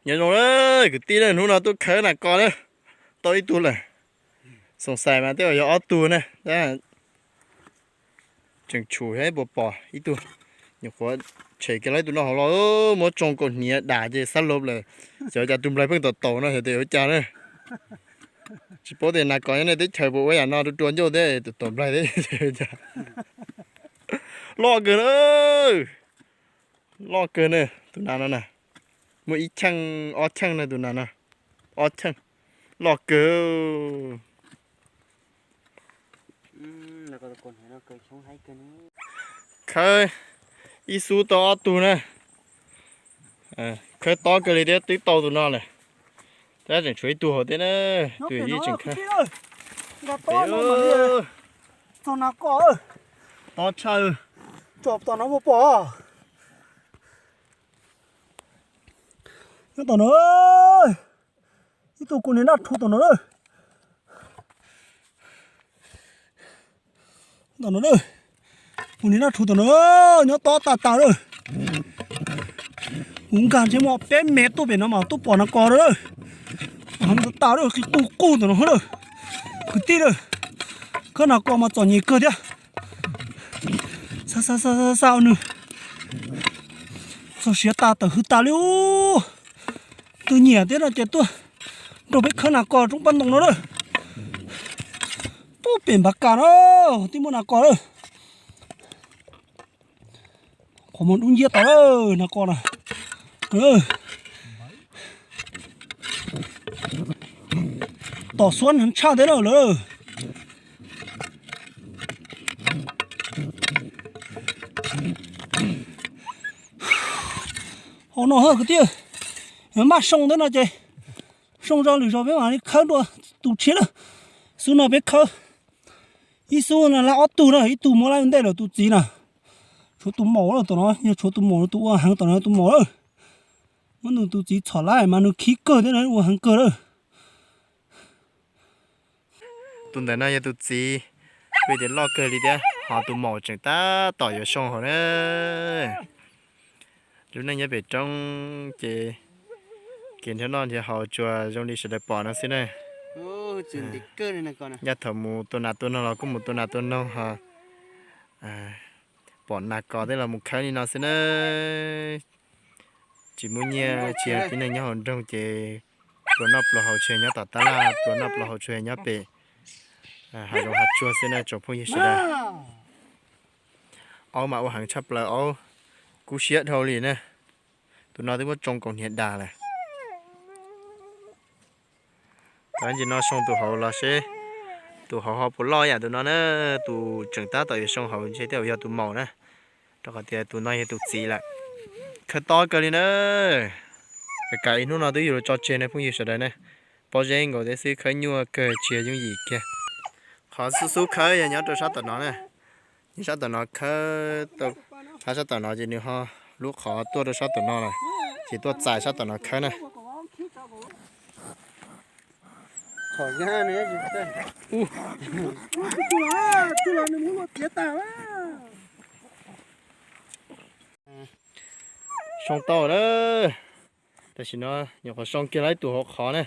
Nyob zoo na kwv tij na, hnub no tuaj khawb nas kos na, tau ib tug lawm. Xoom xais mas twb yog ob tug na. Tseem tshum thiab, puas pom ib tug. Nyuam qhuav tshem kiag lawm tus no hauv los, muab tsoo kaus hniav dam ces xab lov lawm. Xyov cas tus nplaig pheej tom taus no xyov tias yuav cas na. Tsis paub tias nas kos nyob nej teb chaws puas ua yam no, rua rua ncauj thiab tus tom nplaig thiab. Loj kawg na. Loj kawg na, tus nas no na. Muaj ib cheej ob cheej na tus nas no. Ob cheej. Loj kawg. Khawb ib xub tau ob tug na. Khawb tob kawg li thiab twb tau tus no lawm. Tab tseem tshuav ib tug hauv thiab na. Tus ib tseem khawb. Tob tshaj. Tsom tom no puas pom? Nyob tom no, ib tug kuv niag naj rhuv tom no na. Tom no na, kuv niag naj rhuv tom no, nyob tob tas tas lawm. Kuv nkag ntshe muaj peb mev tuaj pem no mas tuaj pom nas kos lawm. Heev tas tas lawm, qis qug qug tom no lawm. Kwv tij lawm, khawb nas kos mas txom nyem kawg thiab. Xa xa xa xa xa nws. Txog siav tas tawm hwv tas li ub. Tus nyiam thiab no ces tuaj nrog peb khawb nas kos roob paj ntoo no lawm. Pub pem npav kas no twb muaj nas kos lawm. Qhov muag dub nciab tas lawm nas kos na. Tom xuab heev tshaj thiab na lawm. Hauv no kwv tij, maj soo thiab no ces soo zog lwm zaus peb mam li khawb dua tus tshiab na. Xub no peb khawb ib xub no lab ob tug na, ib tug muab lab ntej lawm tus txiv na. Tshuav tus maum lawm tom no, yog tshuav tus maum, tus ua heev tom no tus maum lawm. Muab nws tus txiv txhom lab mas nws khib kawg thiab na, ua heev kawg lawm. Tus ntawm no yog tus txiv, vim tias loj kawg li thiab, ho tus maum tseem tab tom yuav soo hauv na. Lub neej nyob pem roob ces kev nrhiav noj nrhiav haus tsuas zoo li sawv daws pom no xwb na. Yog thaum mus tua nas tua noog los kuj mus tua nas tua noog ho pom nas kos thiab los mus khawb li no xwb na. Tsis muaj nyiaj, tsis yog tib neeg nyob hauv nroog ces pluas noj pluas haus tsuas nyob tom tab laj, pluas noj pluas haus tsuas nyob pem hav zoov hav tsuag xwb na tsoom phooj ywg sawv daws. Aub mas ua heev tshaj plaws, aub kub siab dhau li na. Tus no twb muab tsoo kaus hniav dag lawm. Tab sis no soo tus hauv los seb tus hauv ho puas loj yam tus no na. Tus tseem tab tom yuav soo hauv ntshe thiaj yog tus maum na, rau qhov tias tus no yog tus txiv lawm. Khawb tob kawg li na. Kav ib hnub no twb yuav luag tso tseg na phooj ywg sawv daws na. Pob zeb nkaus thiab xwb, khawb nyuaj kawg, tsis yog yooj yim kiag. Qhov xub xub khawb yog nyob rau sab tom no na. Nyob sab tom no khawb, sab tom no ces nws ho lub qhov tuaj rau sab tom no lawm, ces tuaj txais sab tom no khawb na. Soo tau na. Tam sim no nyuam qhuav soo kiag lawm ib tug hauv qhov na.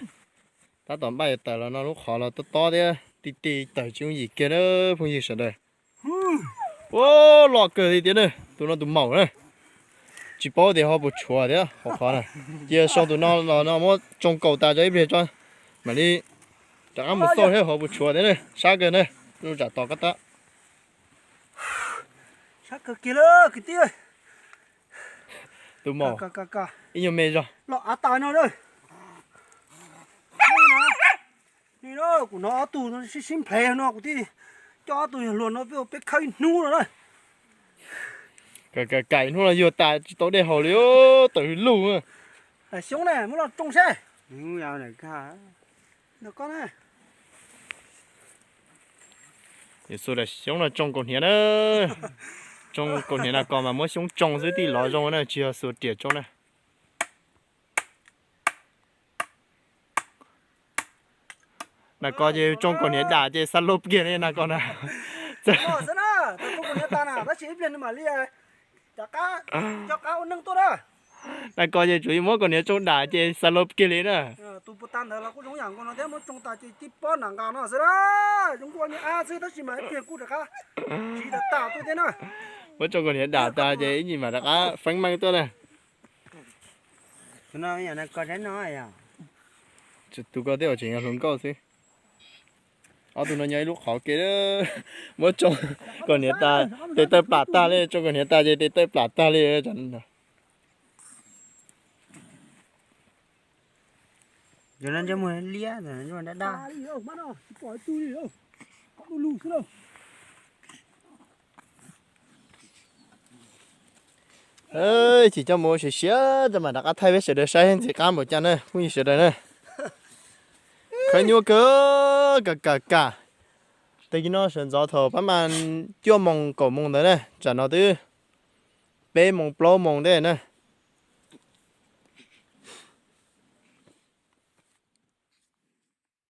Tab tom npaj yuav tawm los no, lub qhov los tob tob thiab ti ti tawm tsis yooj yim kiag na phooj ywg sawv daws. Ua loj kawg li tiag na, tus no tus maum na. Tsis paub tias ho puas tshuav thiab hauv qhov na. Cia soo tus no los no muab tsoo kaus tas tso ib pliag tso, mam li rov qab mus xauj thiab hauv puas tshuav thiab na. Sab kawg na, lub zam tos kab tab. Sab kawg kiag lawm kwv tij. Tus maum ib nyuag me zog los av tas no lawm. Kuv hnov ob tug sib sib nplhev no kuv thiaj coj ob tug yawg hluas no peb ua peb khawb ib hnub no na. Kam hnub no yuag tas tsis tau dej haus li, tawm hwj lug. Xyoob na muab los tsoo seb. Yuav xu daim xyoob no tsoo kaus hniav na. Tsoo kaus hniav nas kos mas muab xyoob tsoo xwb thiaj lov zoo na, tsis yog xu riam tsoo na. Nas kos ces tsoo kaus hniav dam ces xa lub kiag li nas kos na. Tab sis ib pliag nws mam li rov qab coj qab ua neej tuaj na. Nag ko ces tsuas yog muab kaus hniav tsoo dam ces xav lov kiag li na. Tus puas tag ntawd los kuj zoo yam nkaus no thiab, muab tsoo tas ces tib pob nram nqas no xwb na. Zoo nkuaj niag ab xwb tab sis mas ib pliag kuj rov qab siv tag tuaj thiab na. Muab tsoo kaus hniav dam tas ces ib nyuag mam rov qab feeb meej tuaj na. Tus ko thiab tseem yog hluas nkauj xwb. Ob tug no nyob ib lub qhov kev. Muab tsoo kaus hniav tas, tes tawg plam tag li, tsoo kaus hniav tas ces tes tawg plam tag li. Liab dab dab. Tsis coj mus siav siav, mam rov qab thaij peb sawv daws saib ntxim qab npaum cas na phooj ywg sawv daws na. Khawb nyuaj kawg, kam kam kam. Tag kis no sawv ntxov thaum pab mas cuaj moos kaum moos ntawd na, tsam no twb peb moos plaub moos thiab na.